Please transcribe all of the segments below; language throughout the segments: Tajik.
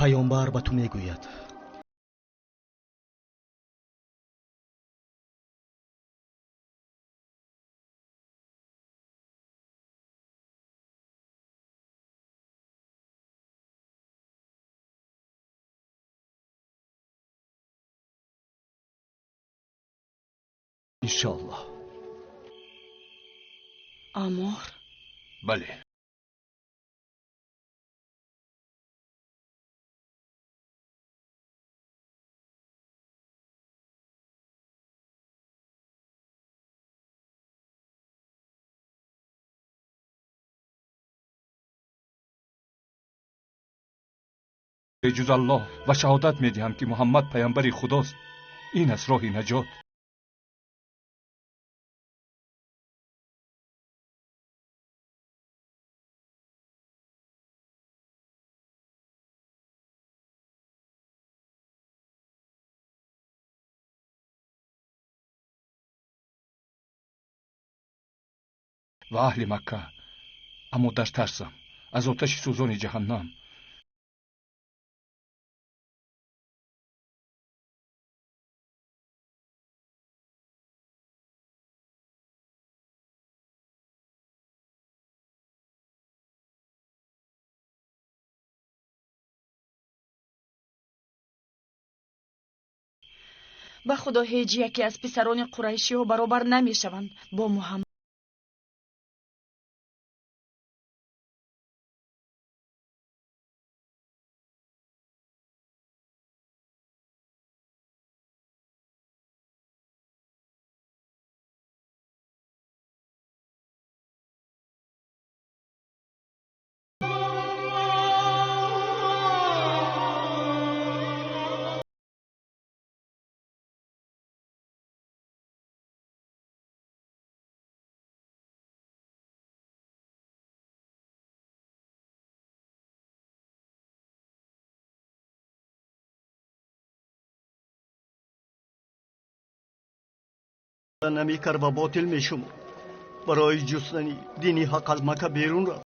Паёмбар ба ту мегӯяд. Иншоаллоҳ. Аммор? Бале. Ҷуз Аллоҳ ва шаҳодат медиҳам, ки Муҳаммад паёмбари Худост. Ин аст роҳи наҷот. Ва аҳли Макка, аммо дар тарсам аз оташи сӯзони ҷаҳаннам. Ба Худо ҳеҷ яке аз писарони қурайшиҳо баробар намешаванд бо Муҳаммад. Намекард ва ботил мешумурд. Барои ҷустани дини ҳақ аз Макка берун рафт.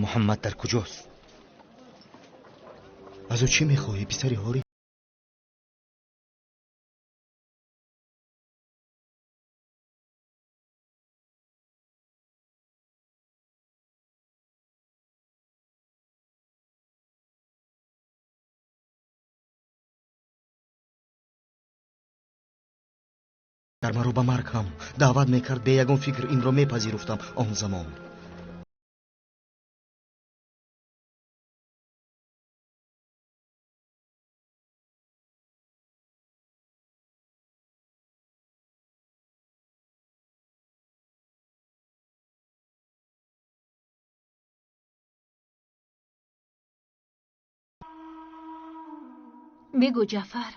Муҳаммад дар куҷост? Аз ӯ чӣ мехоҳӣ, писари ҳорӣ? Дар маро ба марг ҳам даъват мекард, бе ягон фикр инро мепазируфтам он замон. Бигӯ, Ҷаъфар,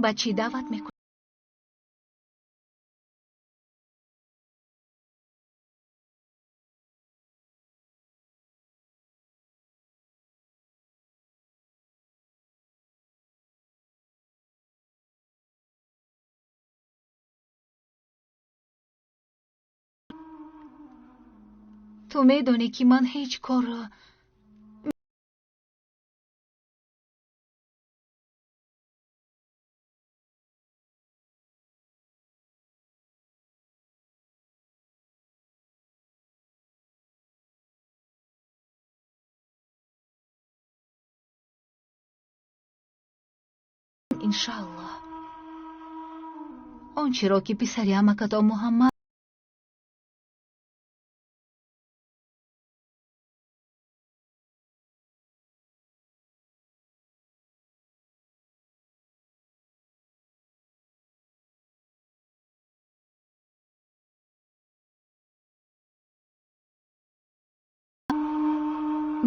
ба чӣ даъват мекунӣ? Ту медонӣ, ки ман ҳеҷ корро иншааллоҳ он чиро ки писари амакато Муҳаммад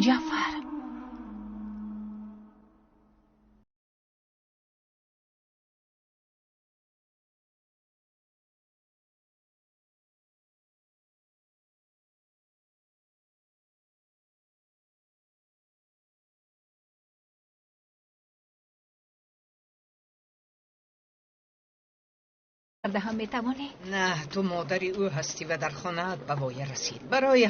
Ҷаъфар. Карда ҳам метавонӣ? На, ту модари ӯ ҳастӣ ва дар хонаат ба воя расид. Барои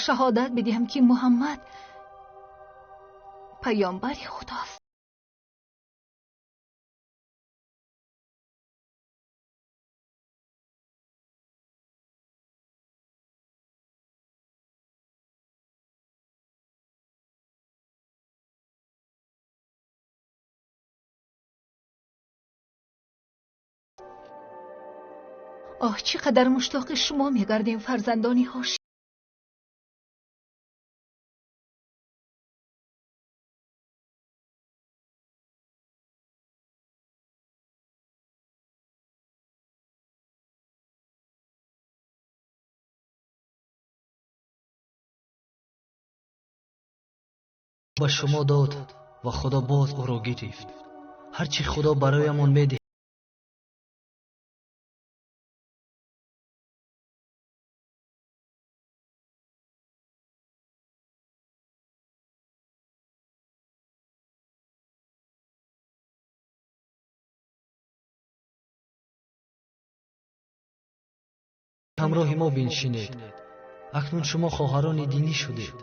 Шаҳодат бидиҳам, ки Муҳаммад паёмбари Худост. Оҳ, чӣ қадар муштоқи шумо мегардем, фарзандони Ҳошим. Ба шумо дод ва Худо боз ӯро гирифт. Ҳар чӣ Худо бароямон медиҳад, ҳамроҳи мо биншинед. Акнун шумо хоҳарони динӣ шудед.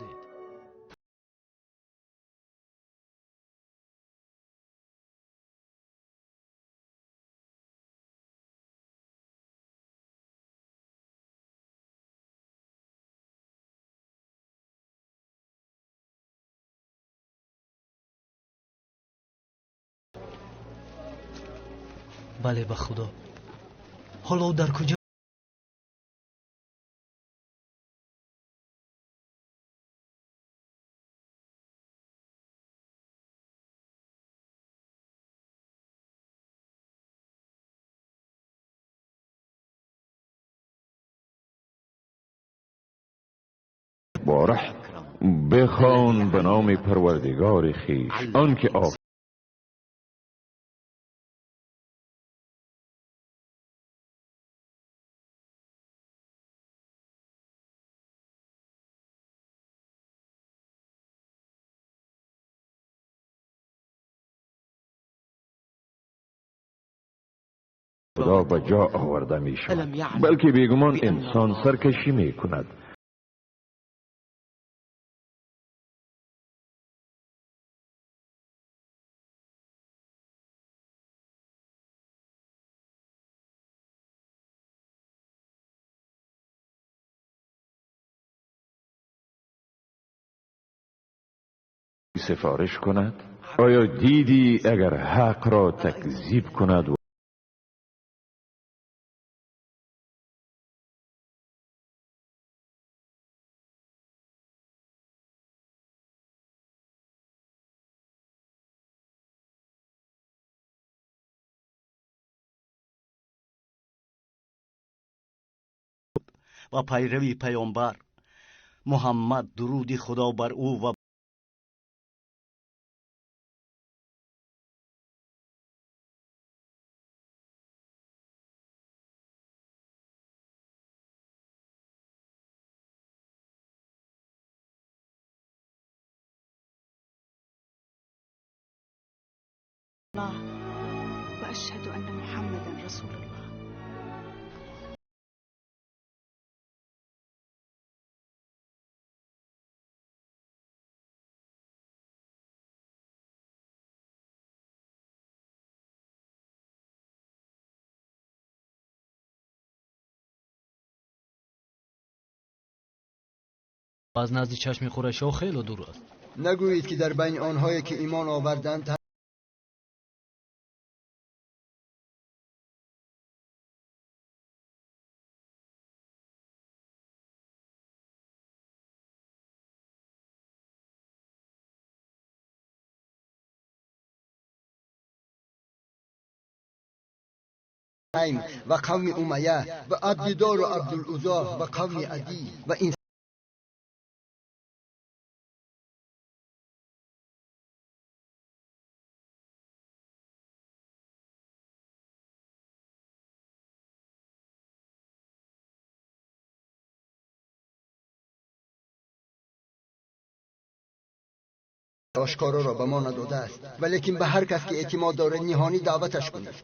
Бале, ба Худо. Ҳоло ӯ дар куҷо? Бораҳ бихон ба номи Парвардигори хеш, он ки خدا به جا آورده می شود، بلکه بیگمان انسان سرکشی می کند. سفارش کند؟ آیا دیدی اگر حق را تکذیب کند و Ва пайрави паёмбар Муҳаммад, дуруди Худо бар ӯ ва الله وأشهد أن محمدا رسول الله. Аз назди чашми Қурайшиҳо хеле дур аст. Нагӯед, ки дар байни онҳое, ки имон оварданд, ва қавми Умайя ва Абдидору Абдулузо ва қавми Адӣ ва ин ошкоро ро ба мо надодааст, валекин ба ҳар кас ки эътимод дорад, ниҳонӣ даъваташ кунед.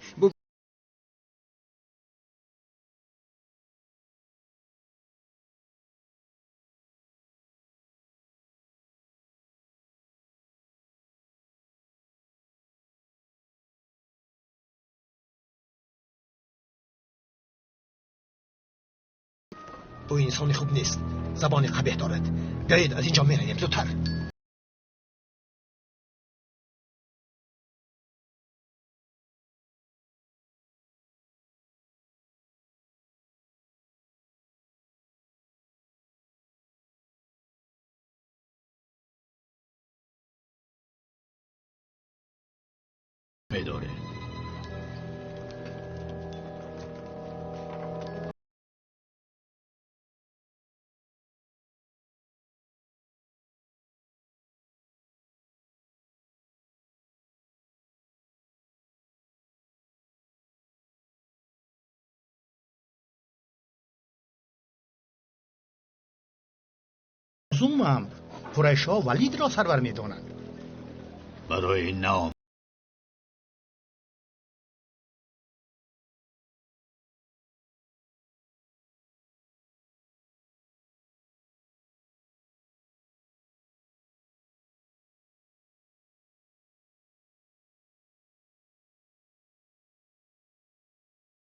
Ӯ инсони хуб нест, забони қабеҳ дорад. Биёед, аз ин ҷо меравем зудтар. Медоред. Зумам Қурайшҳо Валидро сарвар медонанд. Барои наом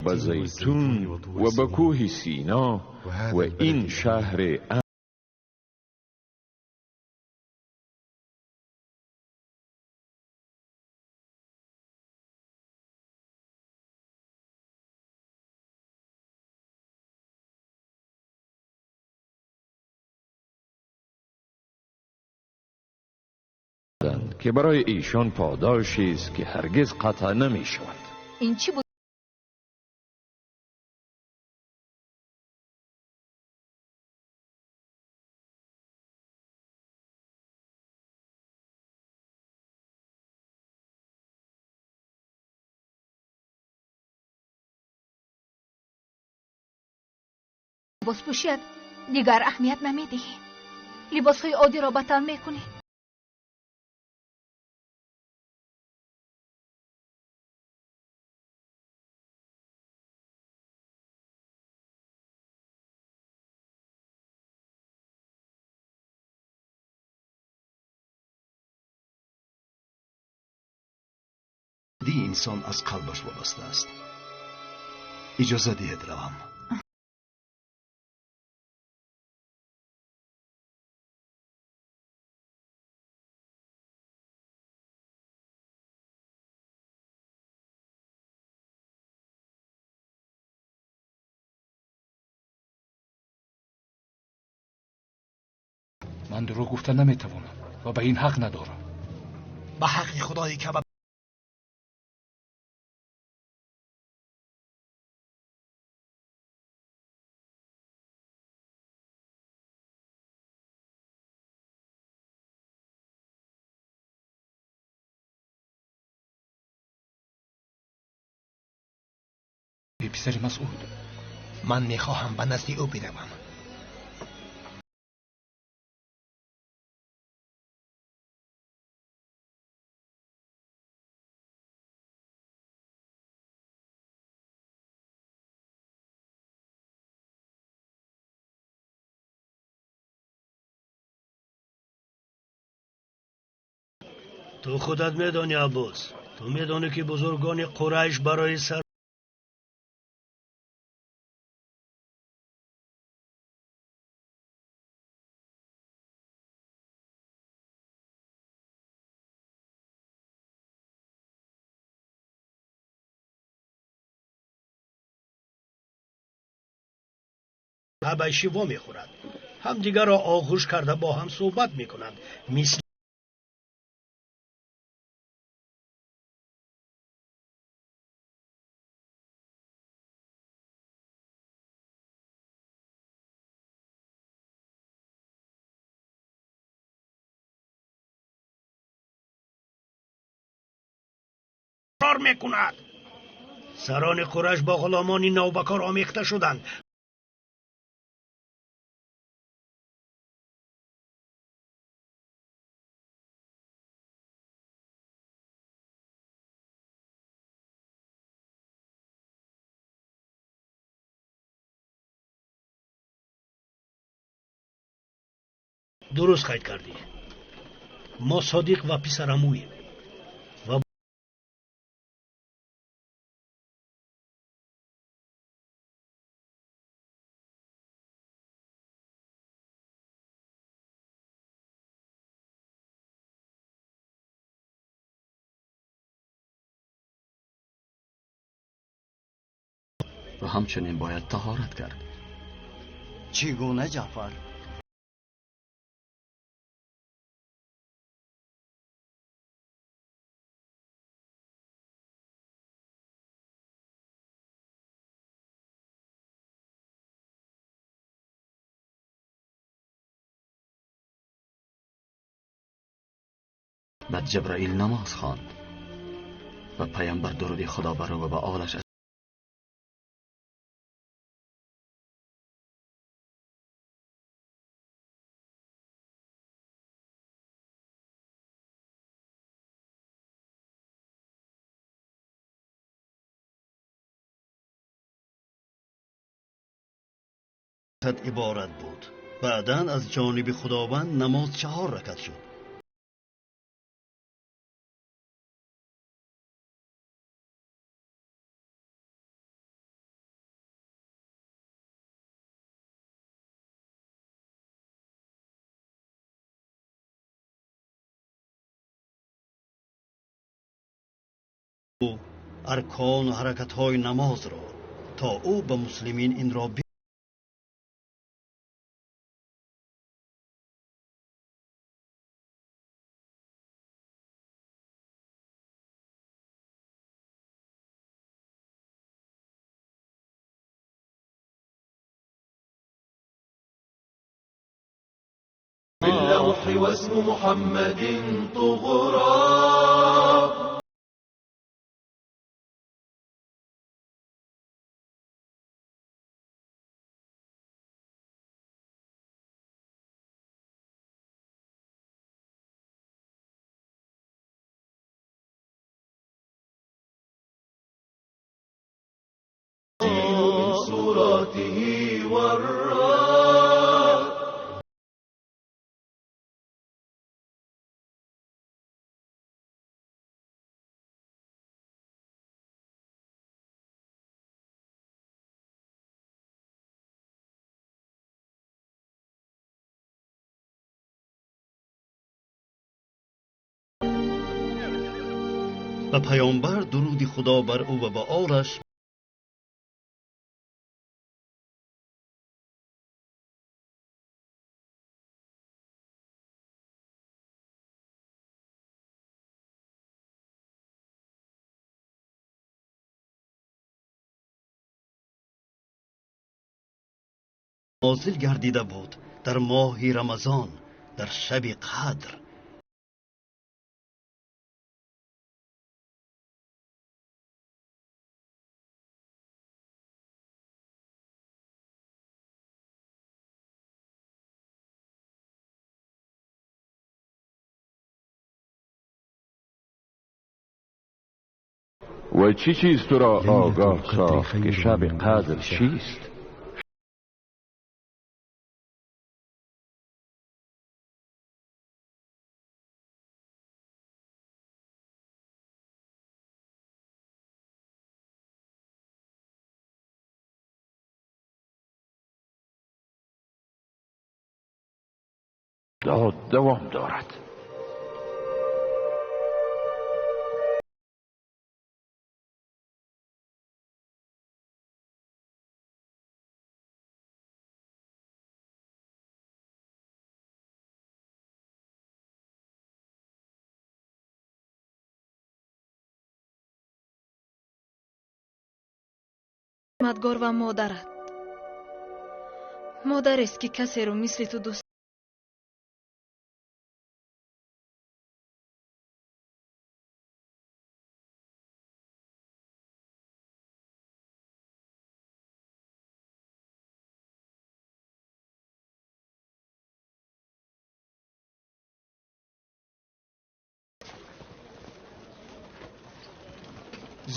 ба Зайтун ва ба кӯҳи Сино ва ин шаҳри ки барои эшон подошест, ки ҳаргиз қатъ намешавад. Ин чӣ буд? Либос пӯшият дигар аҳамият намедиҳӣ. Либосҳои оддиро ба тан мекунӣ. Ди инсон аз қалбаш вобаста аст. Иҷоза диҳед равам. Ман дурӯғ гуфта наметавонам ва ба ин ҳақ надорам. Ба ҳаққи Худои Каъба. Эй писари Масъуд, Ман мехоҳам ба назди ӯ биравам. Ту худат медонӣ, Аббос, ту медонӣ, ки бузургони Қурайш барои сар Ҳабашӣ вомехӯрад, ҳамдигарро оғӯш карда бо ҳам суҳбат мекунанд, мисли мекунад. Сарони Қурайш бо ғуломони навбакор омехта шуданд. Дуруст қайд кардӣ, мо содиқ ва писарамӯем ва Ва ҳамчунин бояд таҳорат кард. Чӣ гуна, Ҷаъфар? Баъд Ҷабраил намоз хонд ва паямбар, дуруди Худо бар ӯ ва ба олаш, аз Иборат буд. Баъдан аз ҷониби Худованд намоз чаҳор ракат шуд. Аркону ҳаракатҳои намозро, то ӯ ба муслимин инро باللوح واسم محمد طغرا. من صورته والراء. Ба паёмбар, дуруди Худо бар ӯ ва ба олаш, нозил гардида буд дар моҳи Рамазон, дар шаби Қадр. و چی چیز تو را آگاه ساخت که شب قدر چیست؟ داد دوام دارد. Хидматгор ва модарат. Модарест, ки касеро мисли ту дӯст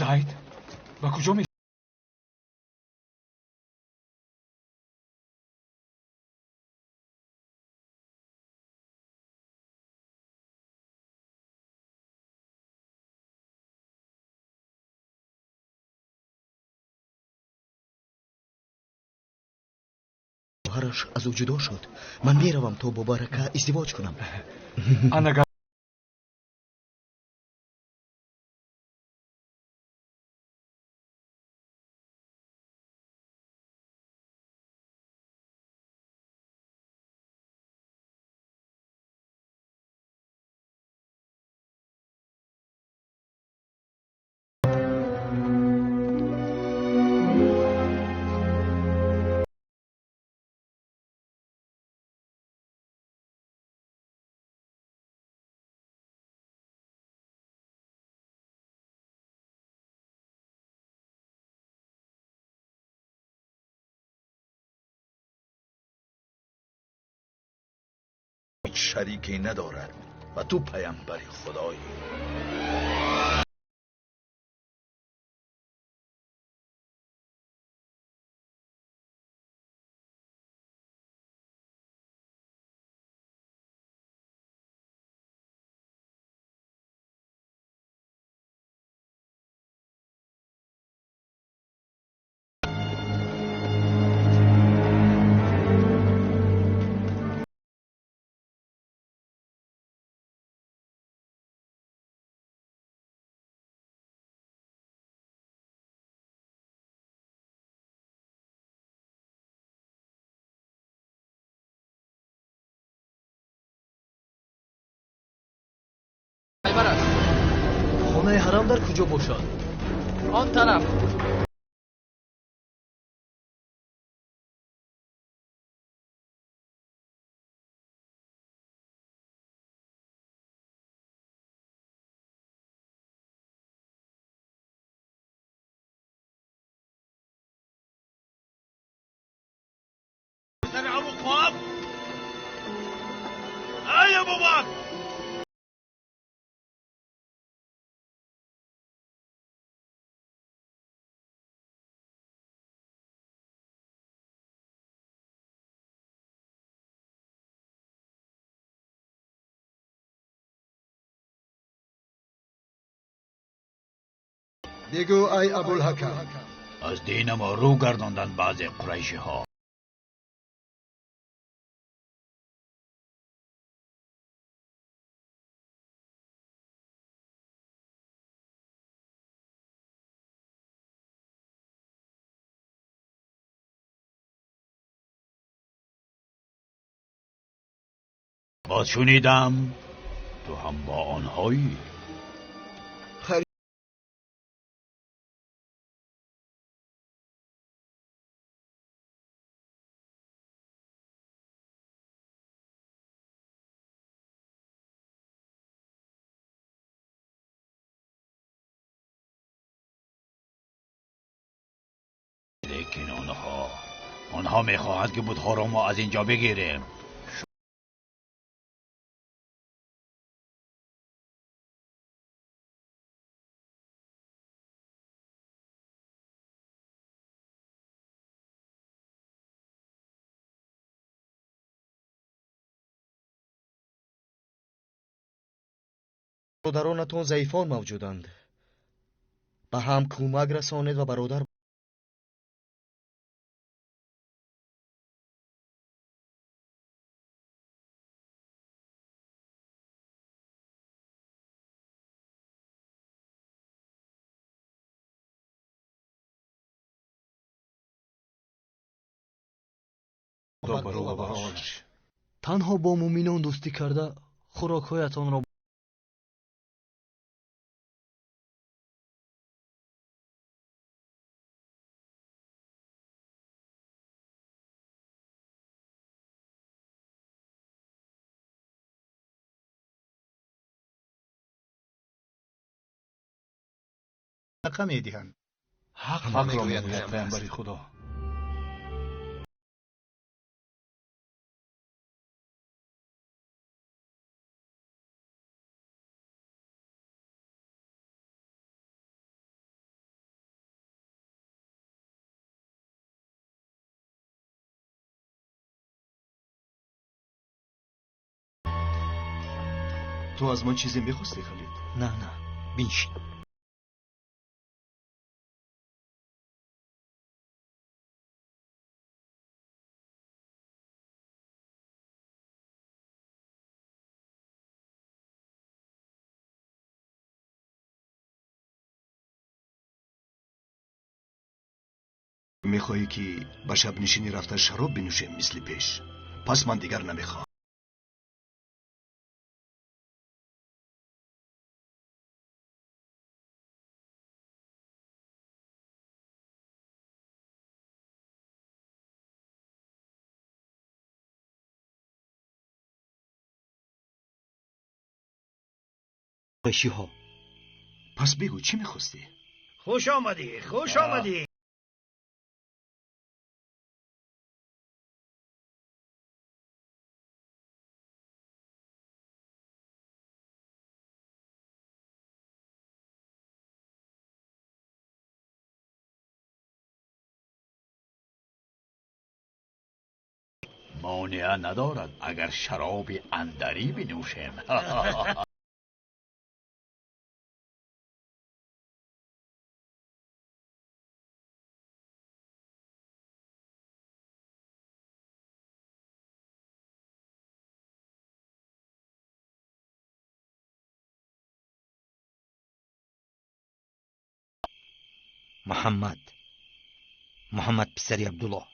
Зайд, ба куҷо ме Шавҳараш аз ӯ ҷудо шуд. Ман меравам, то бо Барака издивоҷ кунам. Анагар شریکی ندارد و تو پیامبر خدایی. Хонаи ҳарам дар куҷо бошад? Он тараф. Эй, Абубакр! Бигӯ, ай Абулҳакам. Аз дини мо рӯ гардонданд баъзе қурайшиҳо. Боз шунидам, ту ҳам бо онҳоӣ. Лекин онҳо мехоҳанд, ки бутҳоро мо аз инҷо бигирем. Бародаронатон заифон мавҷуданд. Ба ҳам кӯмак расонед ва бародар. Танҳо бо муъминон дӯстӣ карда, хӯрокҳоятонро Садақа медиҳанд. Ҳақро мегӯяд паямбари Худо. Ту аз ман чизе мехости, Халид? На, на, биншин. Мехоҳӣ, ки ба шабнишинӣ рафта шароб бинӯшем мисли пеш? Пас ман дигар намехоҳам. Қурайшиҳо. Пас бигӯ, чӣ мехостӣ? Хуш омадӣ, хуш омадӣ. Монеа надорад, агар шароби андарӣ бинӯшем. Муҳаммад, Муҳаммад писари Абдуллоҳ.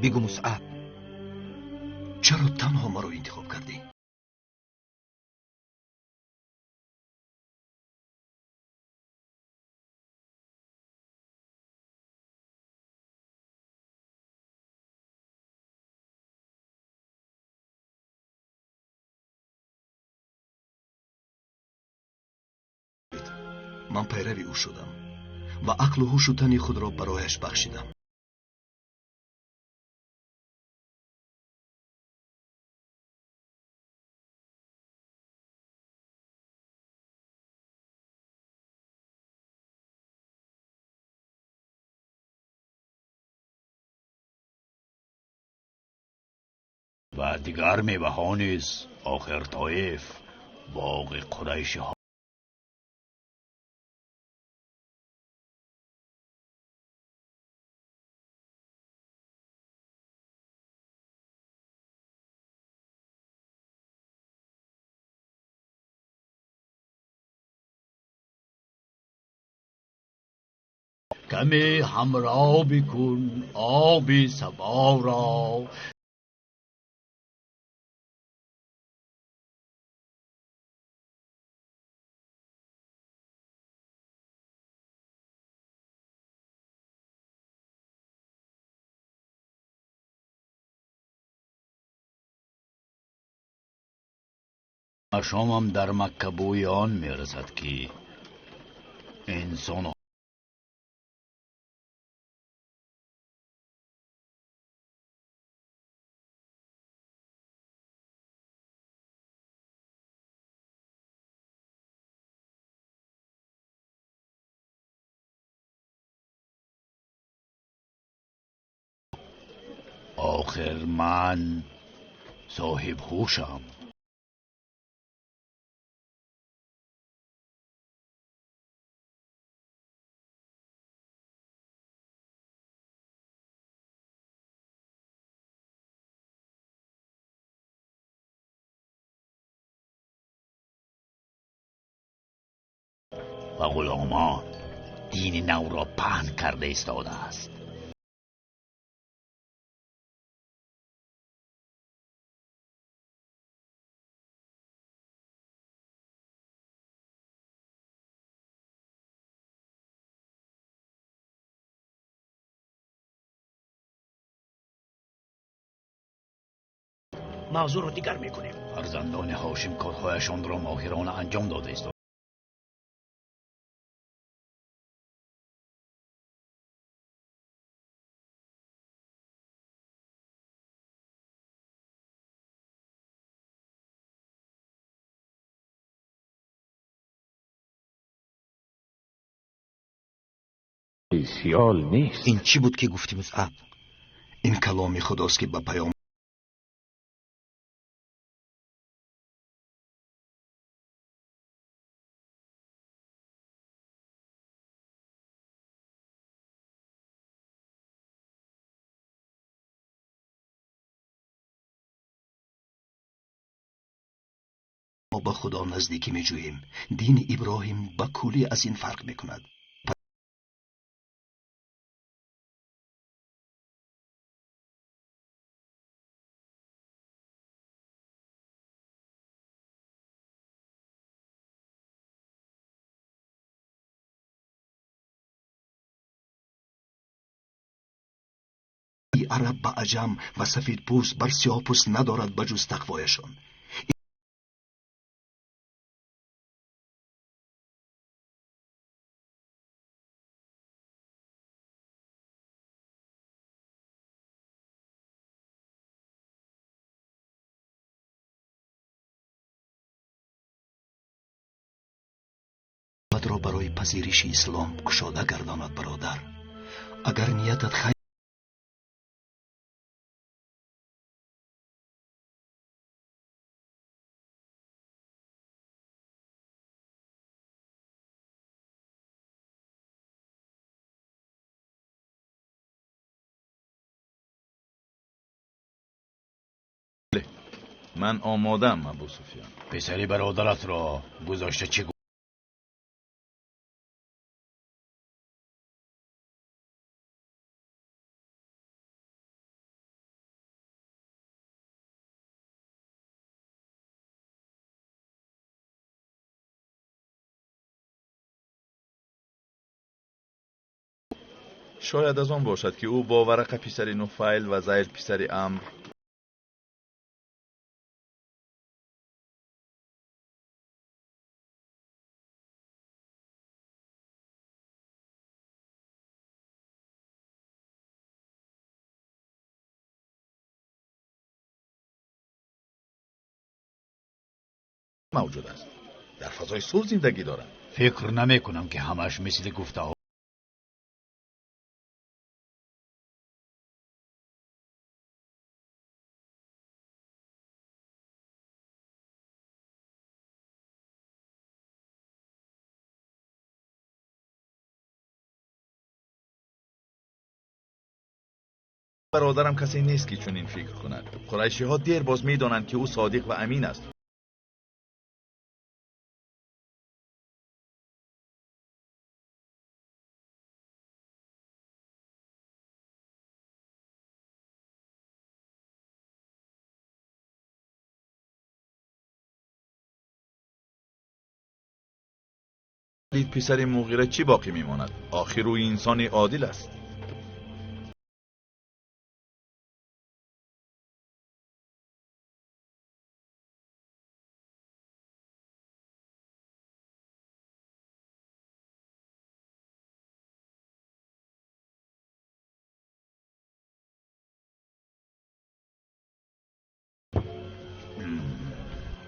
Бигӯ, Мусъаб. Чаро танҳо маро интихоб кардӣ? Ман пайрави ӯ шудам ва ақлу ҳушу тани худро барояш бахшидам. Ва дигар меваҳо низ. Охир Тоиф боғи қурайшиҳо. Каме ҳамроҳ бикун оби саборо. Машомам дар Макка бӯи он мерасад, ки инсон охир ман соҳибҳушам. Ва ғуломон дини навро паҳн карда истодааст. Мавзӯъро дигар мекунем. Фарзандони Ҳошим корҳояшонро моҳирона анҷом дода истодаанд. Сиёл нест. Ин чӣ буд, ки гуфтӣ, Мусъаб? Ин каломи худост, ки ба паём мо ба Худо наздикӣ меҷӯем. Дини Иброҳим ба куллӣ аз ин фарқ мекунад. Араб ба аҷам ва сафедпӯст бар сиёҳпӯст надорад, ба ҷуз тақвояшон. Ро барои пазириши ислом кушода гардонад. Бародар, агар ниятат хайр Ман омодаам, Абу Суфиён. Писари бародаратро гузошта чӣ Шояд аз он бошад, ки ӯ бо Варақа писари Нуфайл ва Зайд писари Амр мавҷуд аст, дар фазои сулҳ зиндагӣ доранд. Фикр намекунам, ки ҳамааш мисли гуфтаҳо Бародарам касе нест, ки чунин фикр кунад. Қурайшиҳо дер боз медонанд, ки ӯ содиқ ва амин аст. Писари Муғира чӣ боқӣ мемонад? Охир ӯ инсони одил аст.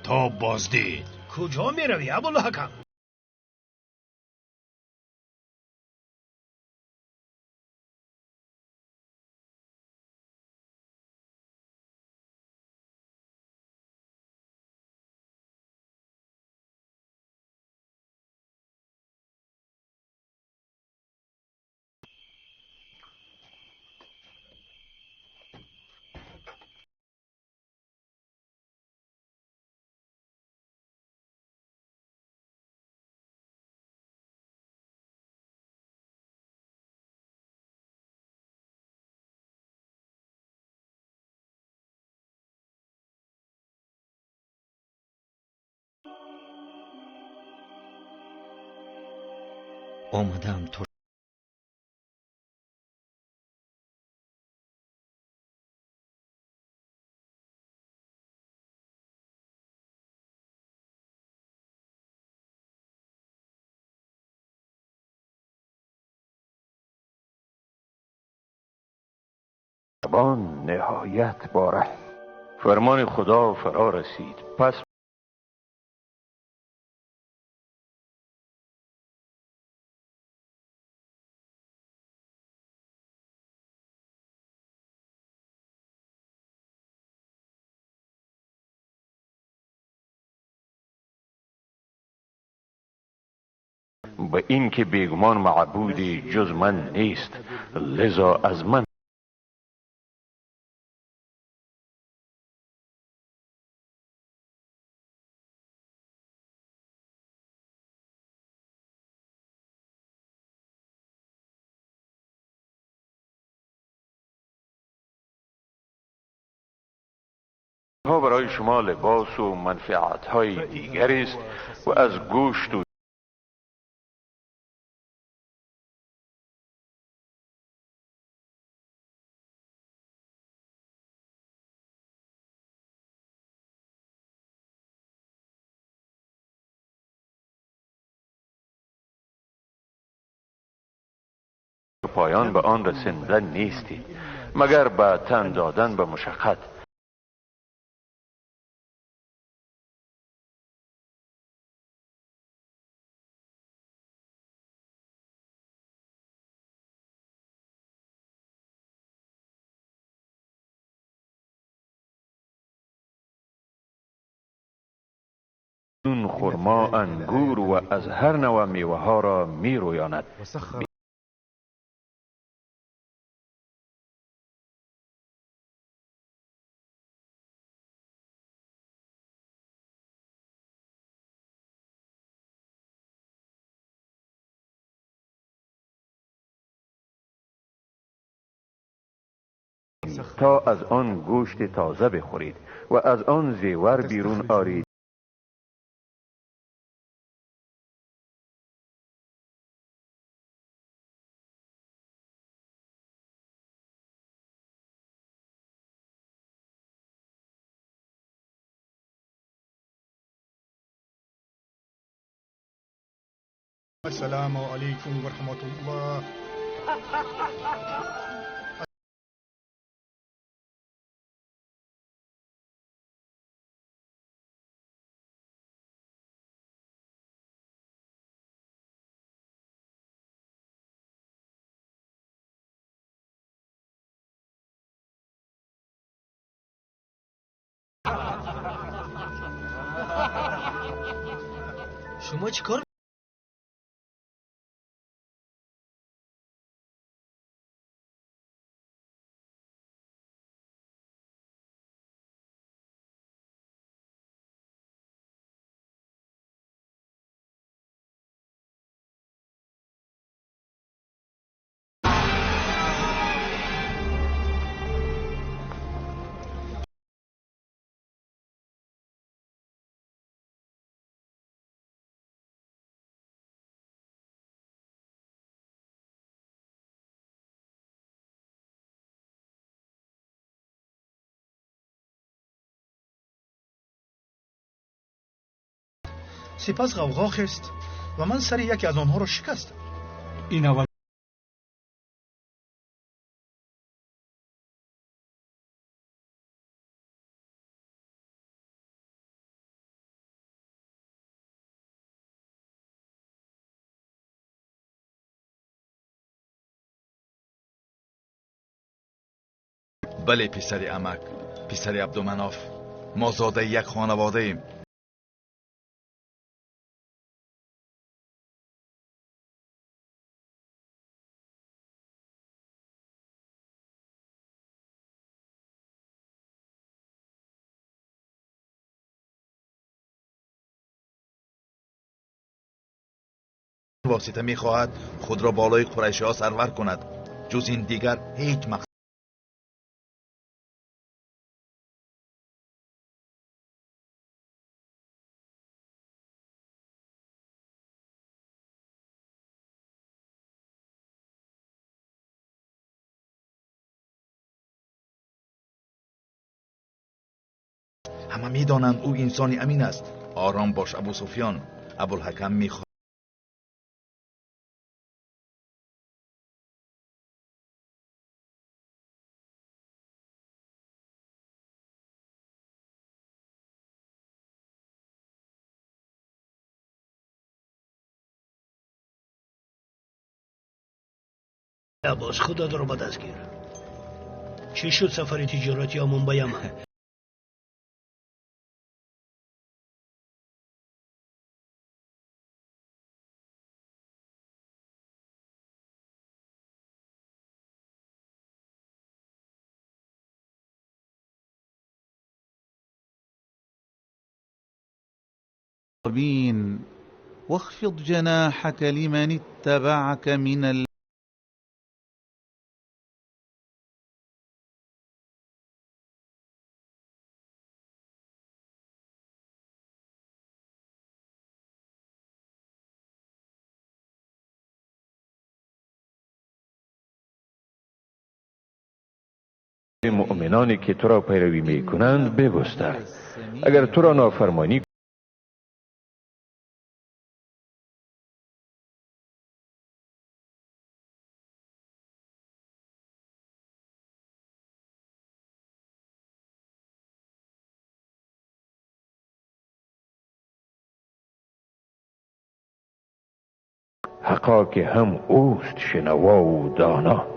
То боздид. Куҷо меравӣ, Абулҳакам? Омадаам то меҳрабон, ниҳоят бораҳм. Фармони Худо фаро расид, пас ба ин ки бегумон маъбуде ҷуз ман нест, лизо аз ман барои шумо либос ва манфиатҳои дигаре аст ва аз гӯшт ва پایان به آن رسنده نیستید مگر به تن دادن به مشقت. خرما، انگور و از هر نوع میوه ها را می رویاند. تا از آن گوشت تازه بخورید و از آن زیور بیرون آرید. السلام علیکم و رحمت الله. شما چیکار سپس غوغا خیست و من سر یکی از آنها را شکستم. این اول بله پسر عمک، پسر عبدالمناف، ما زاده یک خانواده ایم. واسطه میخواهد خود را بالای قریشی ها سرور کند، جز این دیگر هیچ مقصد. همه میدانند او انسانی امین است. آرام باش ابو سفیان، ابوالحکم میخواهد Аббос, худатро ба даст гир. Чӣ шуд сафари тиҷоратиамон ба Яман? واخفض جناحك لمن اتبعك من مؤمنانی که تو را پیروی می کنند بگستر. اگر تو را نافرمانی حقا که هم اوست شنوا و دانا.